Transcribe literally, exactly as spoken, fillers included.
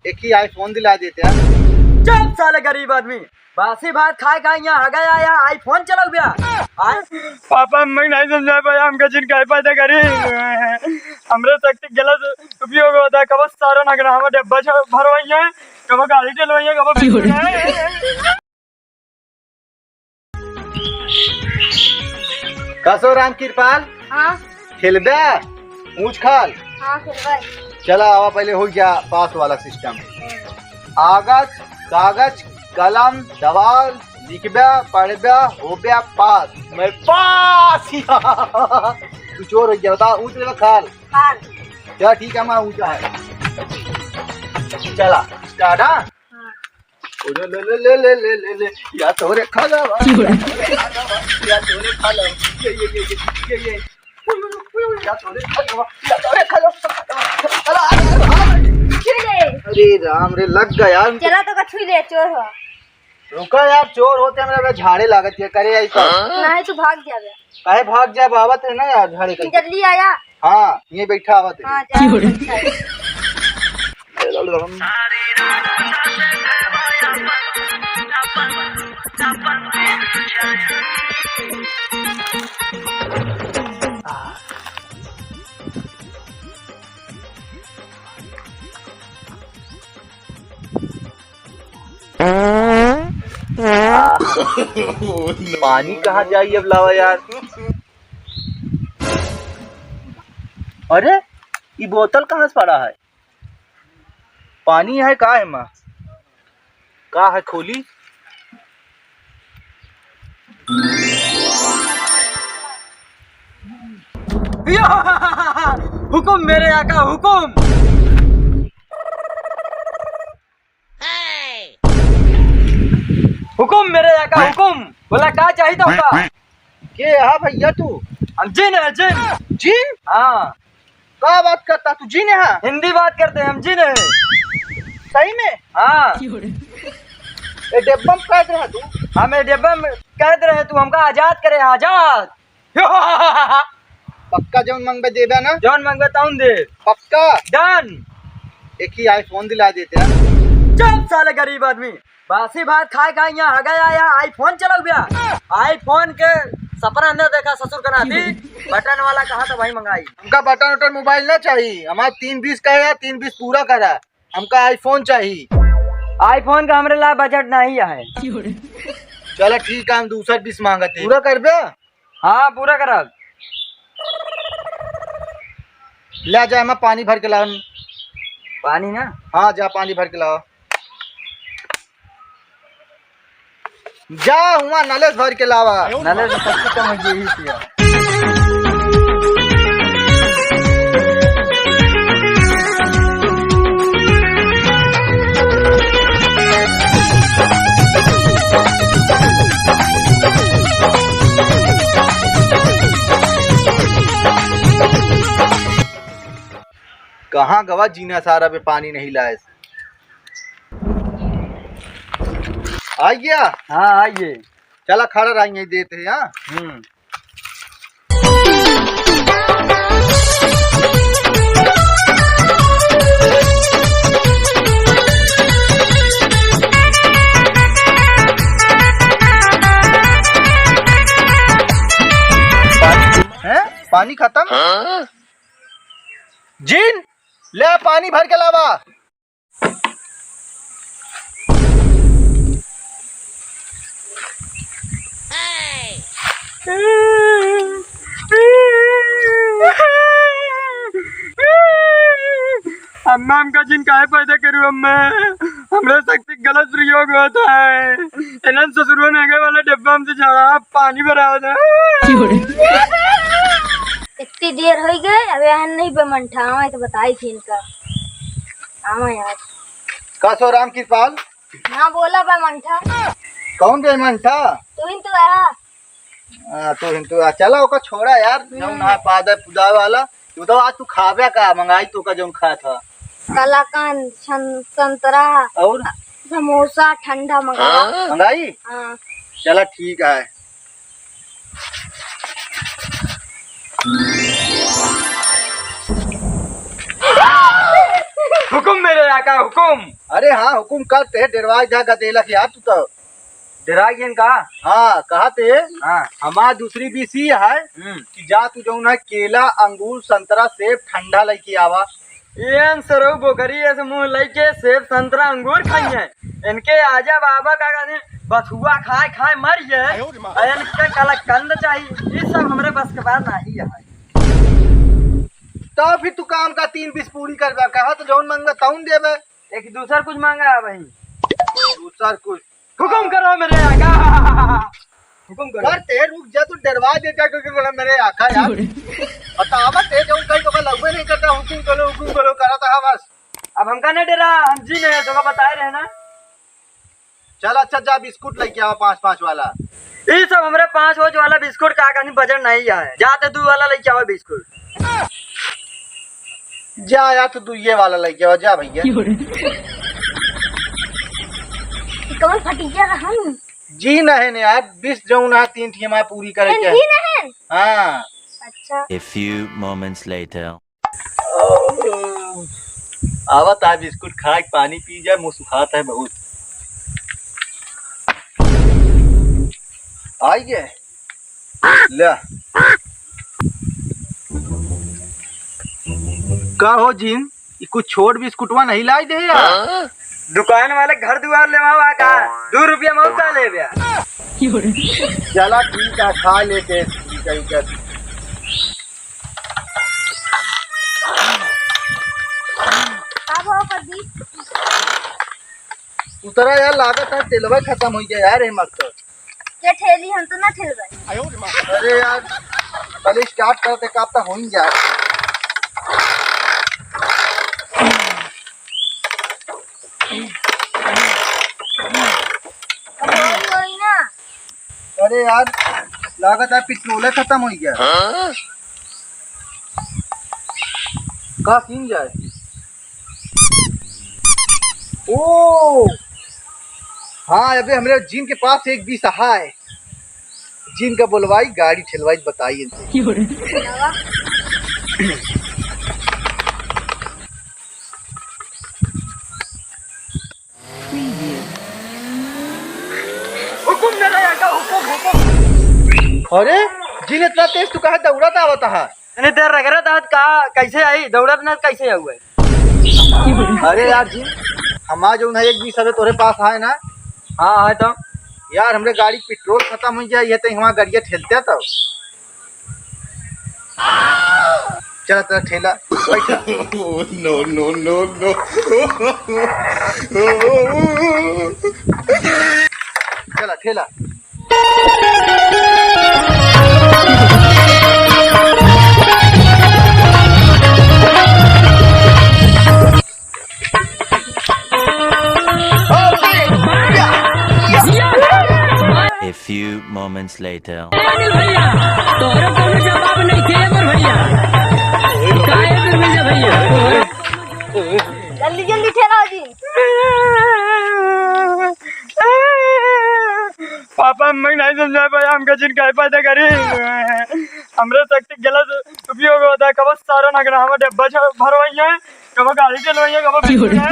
एक ही iPhone दिला देते हैं। चुप साले गरीब आदमी, बासी भात खाए खाए यहाँ आ गया, यहाँ iPhone चलाऊ बे। आय? पापा, अम्मा के नहीं समझा पाया, हमका जिन काहे पैदा करी। हमरे शक्ति गलत उपयोग होता है, कबो सारा नगरा हमारा डब्बा छ-, भरवाई है, कबो गाड़ी चलवाई है, कबो कसो राम कृपाल? हाँ। खेलबे? ऊंच खाल? हाँ, खेलबे। चला, आवा, पहले हो गया पास वाला सिस्टम। आगज, कागज, कलम, दवाल, लिखबे, पढ़बे, होबे पास। मैं पास। तू चोर हो गया, बता, ऊंच लेबे खाल? खाल। चला, ठीक है, मैं ऊंचा है। चला, स्टार्ट, हाँ? हाँ। ओ ले, ले, ले, ले, या तोरे खाला बा, क्यों रे? या तोरे खाला बा, या तोरे खाला बा, या तोरे खाला बा, या तोरे खाला बा। अरे, अरे, अरे, अरे। अरे राम रे, लग गया यार। चला तो कछु ले, चोर हो। रुका यार, चोर होते हमरा झाड़े लागत है, करे आई तो। नहीं, तू भाग जाबे। काहे भाग जाबे, आवत है ना यार, झाड़े करके। जल्दी आया। हाँ, ये बैठा हुआ थे। हाँ, जा, बैठा है। पानी कहाँ जाई अब लावा यार। अरे, ई बोतल कहाँ से पड़ा है? पानी है का है माँ? का है खोली? हुकुम मेरे आका, हुकुम। हुकुम मेरे आका, हुकुम। बोला, का चाहिए था आपका? के हा भैया तू? हम जिन है, जिन। जिन? हाँ। का बात करता तू, जिन है? हिंदी बात करते हैं हम, जिन है। सही में? हाँ। ए डेब्बा में कैद रहे तू? हम ए डेब्बा में कैद रहे तू, हमका आजाद करे, आजाद। पक्का जौन मंगबे देबे ना? जौन मंगबे तौन दे। पक्का? Done। एक ही iPhone दिला देते हैं। चुप साले गरीब आदमी, बासी भात खाए खाए यहाँ आ गया, यहाँ iPhone चलाऊ बे। iPhone के सपना न देखा ससुर का नाती, बटन वाला कहा था भाई मंगाई। हमका बटन उटन मोबाइल ना चाहिए, हमारा तीन बीस का है, तीन बीस पूरा करा, हमका iPhone चाहिए। iPhone का हमरे ला बजट नहीं है। चला ठीक है, हम दूसर बीस मांगते, पूरा करबे? हाँ, पूरा करब। ले जा, एमा पानी भर के लाओ। पानी ना? हाँ, जा, पानी भर के लाओ। जा, हुआ नलेस भर के लावा। नलेस में शक्ति कम हो गई, यही पिया। कहाँ गवा जीना सारा बे पानी नहीं लाए? आ गया? हाँ, आ गए। चला खड़ा रहिए, देते हैं, हाँ? हम्म। हैं? पानी खत्म? जिन, ले पानी भर के लावा। अम्मा, हमका जिन काहे पैदा करू अम्मा? हमरा शक्ति गलत प्रयोग होता है। इन्हन ससुरवा महंगे वाला डब्बा हमसे झाड़ा पानी भरा होता है। इतनी देर हो गई, अब यहाँ नहीं बे मंठा, आवे तो बताई थी इनका। आवा यार। का सो राम कृपाल? हाँ, बोला बे मंठा। कौन बे मंठा? तू ही तो है। हाँ, तू ही तो है। चला, ओका छोड़ा यार, हम्म। जौन है पादा पुदा वाला। तू तो आज तू खाबे का, मंगाई तो का जौन खात है। कलाकंद, सं-, संतरा, और? समोसा, ठंडा मंगा। मंगाई? हाँ। चला ठीक है। हुकुम मेरे का हुकुम? अरे हाँ, हुकुम कर, ते डेरवाइ जा गदेला के यार तू तो। डेराइ गएन का? हाँ, कहत है, हाँ। हमार दूसरी बीसी है हम्म। कि जा तू जौन है केला, अंगूर, संतरा, सेब, ठंडा लइके आवा। एन सरऊ बोकरी ऐसे मुँह लइके सेब, संतरा, अंगूर खाई है। इनके आजा बाबा का कहते हैं, बथुआ खाए खाए मर गए। आयो रे माँ। और इनके कलाकंद चाहिए, ये सब हमरे बस के बात नहीं है। तो फिर तू काम का तीन बीस पूरी करबा, कहा तो जौन मंगबा तौन देबे। एक दूसर कुछ मांगा है भाई। दूसर कुछ। हुकुम करो मेरे आका। हुकुम करो। यार, ते रुक जा, तू डेरवा देता क्योंकि बोला मेरे आका यार। बतावा, ते जौन कहीं तो लगबे नहीं करता, हुकुम करो, हुकुम करो, करा था बस। अब हमका नहीं डेरा, हम जी नहीं, तो बताए रहे ना। चल अच्छा, जा बिस्कुट लइके आवा पाँच पाँच वाला। ई सब हमरे पाँच वाला बिस्कुट का कहीं वजन नहीं है, जा ते दू वाला लइके आवा बिस्कुट। जा यार, तू दुइये वाला लइके आवा, जा भइया। कौन फटीचा रहन? जी नहीं ने यार, बीस जौन है, तीन ठी हमार पूरी करे के। जी नहीं? हाँ। अच्छा। A few moments later. आवत है बिस्कुट खाए, पानी पी जाए, मुँह सुखात है बहुत। आई गे। ले। का हो जिन, ई कुछ छोट बिस्कुटवा नहीं लाई दे यार? दुकान वाले घर दुआर लेवावा का, दू रुपया मऊ का लेब्या? चला ठीक है, खा लेते हैं, ठीक है, ठीक है। का भाव कर दी? उतरा यार, लागत है तेलवा खतम होइ गया यार, हे मास्टर। के ठेली, हम तो ना ठेलबे। अरे यार, पहले start करते, का पता हो ही जाए। अब होई, होई ना। अरे यार, लागत है पेट्रोल खतम होइ गया। हाँ? का कीन जाए? ओ, हाँ, अबे हमरे जिन के पास एक बीस है। जिन का बोलवाई, गाड़ी ठेलवाई, बताई इनसे। हुकुम मेरा यहाँ का, हुकुम, हुकुम। अरे, जिन इतना तेज तू कहाँ दौड़त आवत है? इतनी देर रगड़त आवत का, कैसे आई? दौड़त ना कैसे आऊ है? अरे यार जी, हमार जौन है एक बीस अबे तोरे पास है ना? हाँ, है तो। यार, हमरे गाड़ी के पेट्रोल खतम होइ जाए, ये तो हमार गाड़िया ठेलते तो। चला, चला, ठेला, बैठ। No, no, no, no। चला, ठेला। A few moments later. अनिल भैया, तोहरे कोनो जवाब नहीं के अमर भैया। काहे बिरमिल भैया? जल्दी जल्दी ठेला जी। पापा, मैं नहीं समझा पाया, हमका जिन काहे पैदा करी। हमरे शक्ति गलत उपयोग होता है, कब सारा नगरा हमारे डब्बा छ-, भरवाई है, कब गाड़ी चलवाई है, कब की हो रही है?